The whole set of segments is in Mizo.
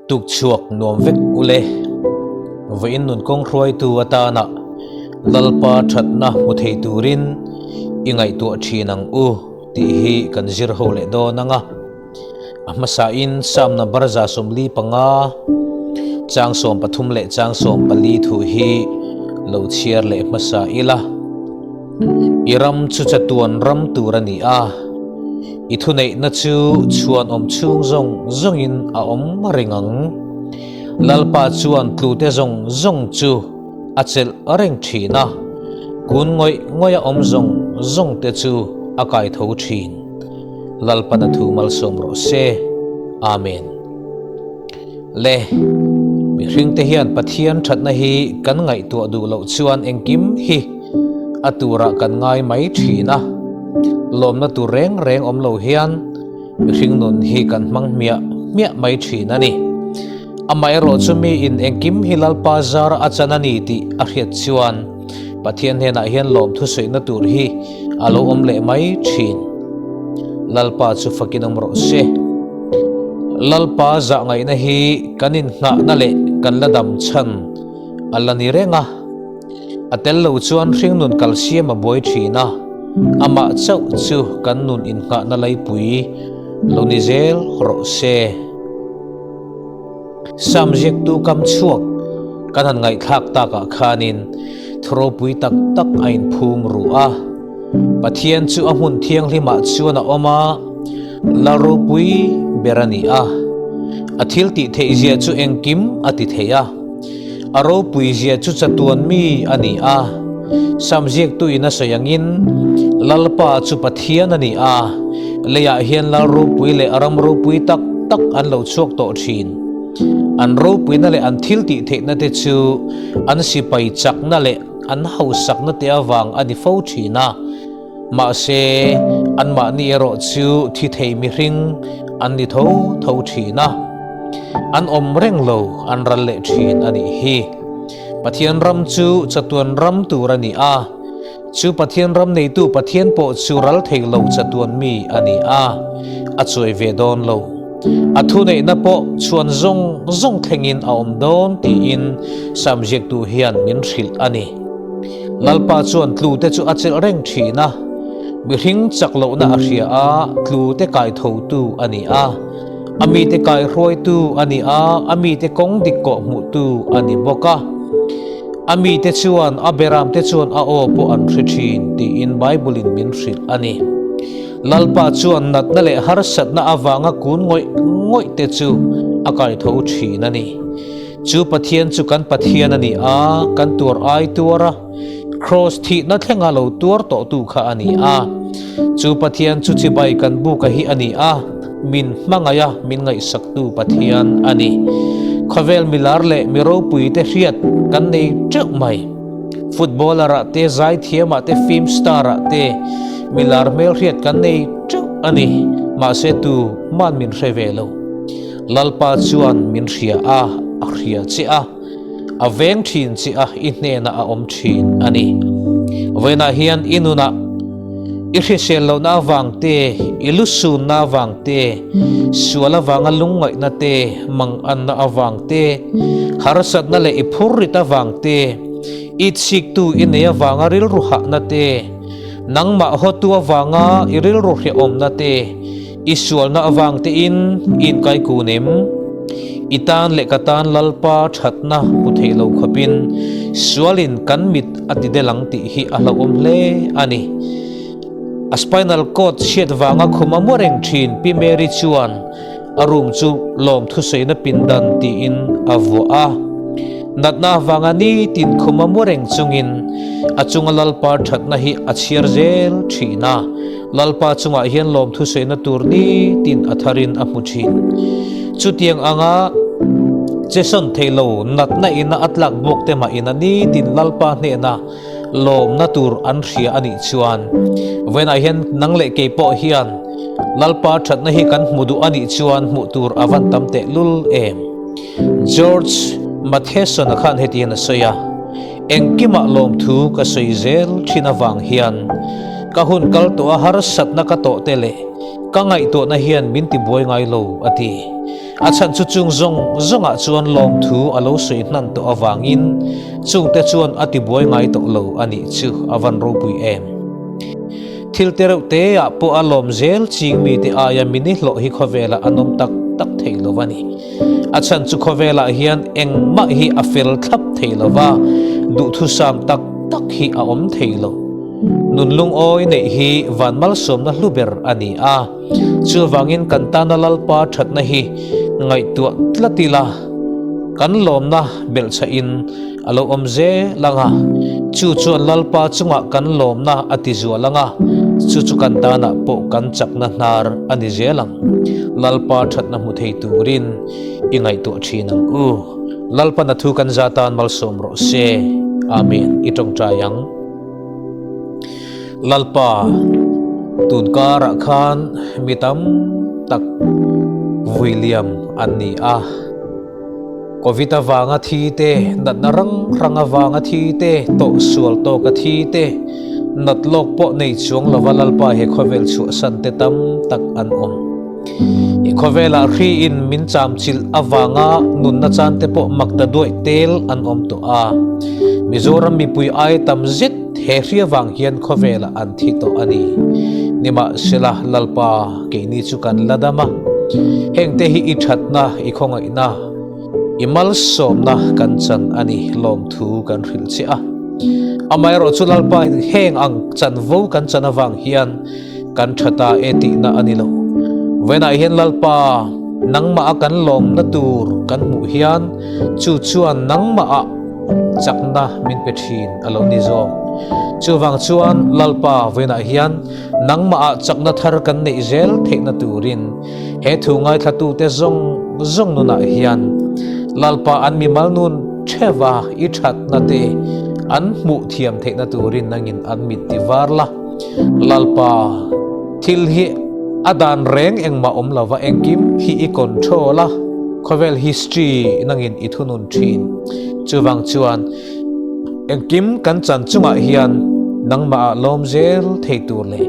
Tukchhuak nuam vek ule. Vawiin nun kawng hruaitu atana Lalpa thatna hmu thei turin i ngaihtuah thin ang u tih hi kan zir ho leh dawn ang a. A hmasain Psalm number 45 chang 13 leh chang 14 thu hi lo chhiar leh hmasa ila. I ram chu chatuan ram tur a ni a. I thuneihna chu chhuan awm chhung zawng zawngin a awm reng ang. Lalpa chuan tlute zawng zawng chu a chelh reng thin a, kun ngawih ngawih a awm zawng zawngte chu a kai tho thin. Lalpan a thu malsawm rawh se. Amen. Le, mihringte hian Pathian thatna hi kan ngaihtuah duh loh chuan engkim hi a turah kan ngai mai thin a. Lawmna tur reng reng awm lo hian mihring nun hi kan hmang hmiah hmiah mai thin a ni. Amaherawh chu miin engkim hi Lalpa zara a chan a ni tih a hriat chuan Pathian hnenah hian lawmthu sawina tur hi a lo awm leh mai thin. Lalpa chu fakin awm rawh se. Lalpa zah ngaihna hi kan innghahna leh kan la dam chhan a la ni reng a. A tel lo chuan hringnun kal siam a buai thin a, amah chauh chu kan nun innghahna laipui lo ni zel rawh se. Sam ziaktu kam chhuak kan han ngaihthlak takah khanin thu ropui tak tak a inphum ru a. Pathian chu a hmun thianghlimah chuan a awm a, la ropui ber a ni a. A thil tih theih zia chu engkim a ti thei a. A ropui zia chu chatuan mi a ni a. Sam ziaktuin a sawi angin, Lalpa chu Pathian a ni a, leiah hian lal ropui leh ram ropui tak tak an lo chhuak tawh thin. An ropuina leh an thil tih theihna te chu an sipai chakna leh an hausakna te avang a ni fo thin a, mahse anmahni erawh chu thi thei mihring an ni tho tho thin a, an awm reng lo an ral leh thin a nih hi. Pathian ram chu chatuan ram tur a ni a, chu Pathian ram neitu Pathian pawh chu ral thei lo chatuan mi a ni a, a chuai ve dawn lo. A thuneihna pawh chhuan zawng zawng thlengin a awm dawn tiin Sam ziaktu hian min hrilh a ni. Lalpa chuan tlute chu a chelh reng thin a, mihring chak lohna a hria a, tlute kaithotu a ni a, a mite kaihruaitu a ni a, a mite kawng dik kawh hmuhtu a ni bawk a. A mite chuan a beramte chuan a aw pawh an hre thin tiin Bible-in min hrilh a ni. Lalpa chuan natna leh harsatna avanga kun ngawih ngawih te chu a kaitho thin a ni. Chu Pathian chu kan Pathian a ni a, kan tuar ai tuar a, Kraws thihna thlenga lo tuar tawhtu kha a ni a. Chu Pathian chu chibai kan buka hi a ni a, min hmangaih a, min ngaihsaktu Pathian a ni. Khawvel milar leh mi ropui te hriat kan nei teuh mai. Footballer ah te, zaithiam ah te, film star ah te milar hmelhriat kan nei teuh a ni. Mahse tu man min hre ve lo. Lalpa chuan min hria a, a hria che a, a veng thin che a, i hnenah a awm thin a ni. Vawiinah hian i nunah i hrisel lohna avang te, i lusunna avang te, sual avanga lungngaihna te, manganna avang te, harsatna leh i phurrit avang te, i chhiktu i nei avanga rilru hahna te, nangmah hawtu avanga i rilru hrehawmna te, i sualna avang tein i inkaikun em? I tan leh ka tan Lalpa thatna hmu thei lo khawpin sualin kan mit a ti del ang tih hi a hlauhawm hle a ni. A spinal cord chhiat vanga khum a mu reng thin Pi Mary chuan a room chu lawmthusaina pindan tiin a vuah a. Natna avanga nitin khum a mu reng chungin a chunga Lalpa thatna hi a chhiar zel thin a. Lalpa chungah hian lawmthusaina tur nitin a tharin a hmu thin. Chutiang anga chesawn thei lo natna ina a tlak bawk te mah ina nitin Lalpa hnena lawmna tur an hria a nih chuan vawiinah hian nang leh kei pawh hian Lalpa thatna hi kan hmu duh a nih chuan hmuh tur a van tam teh lul em. George Matheson-a khan heti hian a sawi a, Engkimah lawmthu ka sawi zel thin avang hian ka hun kal tawh a harsatna ka tawh te leh ka ngaihtuahna hian min tibuai ngai lo a ti. A chhan chu chung zawng zawngah chuan lawmthu a lo sawi hnan tawh avangin chungte chuan a tibuai ngai tawh lo a nih chu a van ropui em. Thil te reuh te ah pawh a lawm zel ching mite aia mini hlawh hi khawvelah an awm tak tak thei lo a ni. A chhan chu khawvelah hian engmah hi a fel thlap thei lo va, duhthusam tak tak hi a awm thei lo. Nun lungawi neih hi van malsawmna hlu ber a ni a, chuvangin kan tana Lalpa thatna hi ngaihtuah tlat ila, kan lawmna belhchhahin a lo awm zel ang a, chu chuan Lalpa chungah kan lawmna a ti zual ang a, chu chu kan tanah pawh kan chakna hnar a ni zel ang. Lalpa thatna hmu thei turin i ngaihtuah thin ang u. Lalpa na thu kan za tan malsawm rawh se. Amen. I tawngtai ang. Lalpa, tun karah khan mi tam tak vuiliam an ni a. Covid avanga thi te, natna rang rang avanga thi te, tawhsual tawka thi te, nat lawk pawh nei chuang lova Lalpa he khawvel chhuahsan te tam tak an awm. I khawvelah hri in min cham chilh avanga nunna chan te pawh mak ta duaih tel an awm tawh a. Mizoram mipui ai tam zet he hri avang hian khawvelah an thi tawh a ni. Nimahsela Lalpa keini chu kan la dam a, hengte hi i thatna, i khawngaihna, i malsawmna kan chan a ni lawmthu kan hrilh che a. Amaherawh chu Lalpa heng ang chanvo kan chan avang hian Kan tha ta e tihna a ni lo. Vawiinah hian Lalpa, nangmah a kan lawmna tur kan hmuh hian chu chuan nangmah ah chakna min pe thin a lo ni zawk. Chuvang chuan Lalpa, vawiinah hian nangmah ah chakna thar kan neih zel theihna turin he thu ngaithlatute zawng zawng nunah hian Lalpa an mimal nun theuha i thatna te an hmuh thiam theihna turin nangin an mit ti var la. Lalpa, thil hi a dan reng engmah awm lova engkim hi i control a, khawvel history nangin i thunun thin. Chuvang chuan engkim kan chan chungah hian nangmah ah lawm zel thei tur leh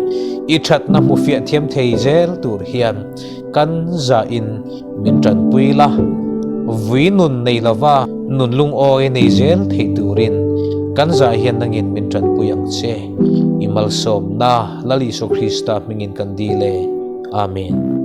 i thatna hmu fiah thiam thei zel tur hian kan zahin min tanpui la, vui nun nei lova nun lungawi nei zel thei turin kan zah hian nangin min tanpui ang che. I malsawmna Lal Isua Krista hmingin kan dil e. Amen.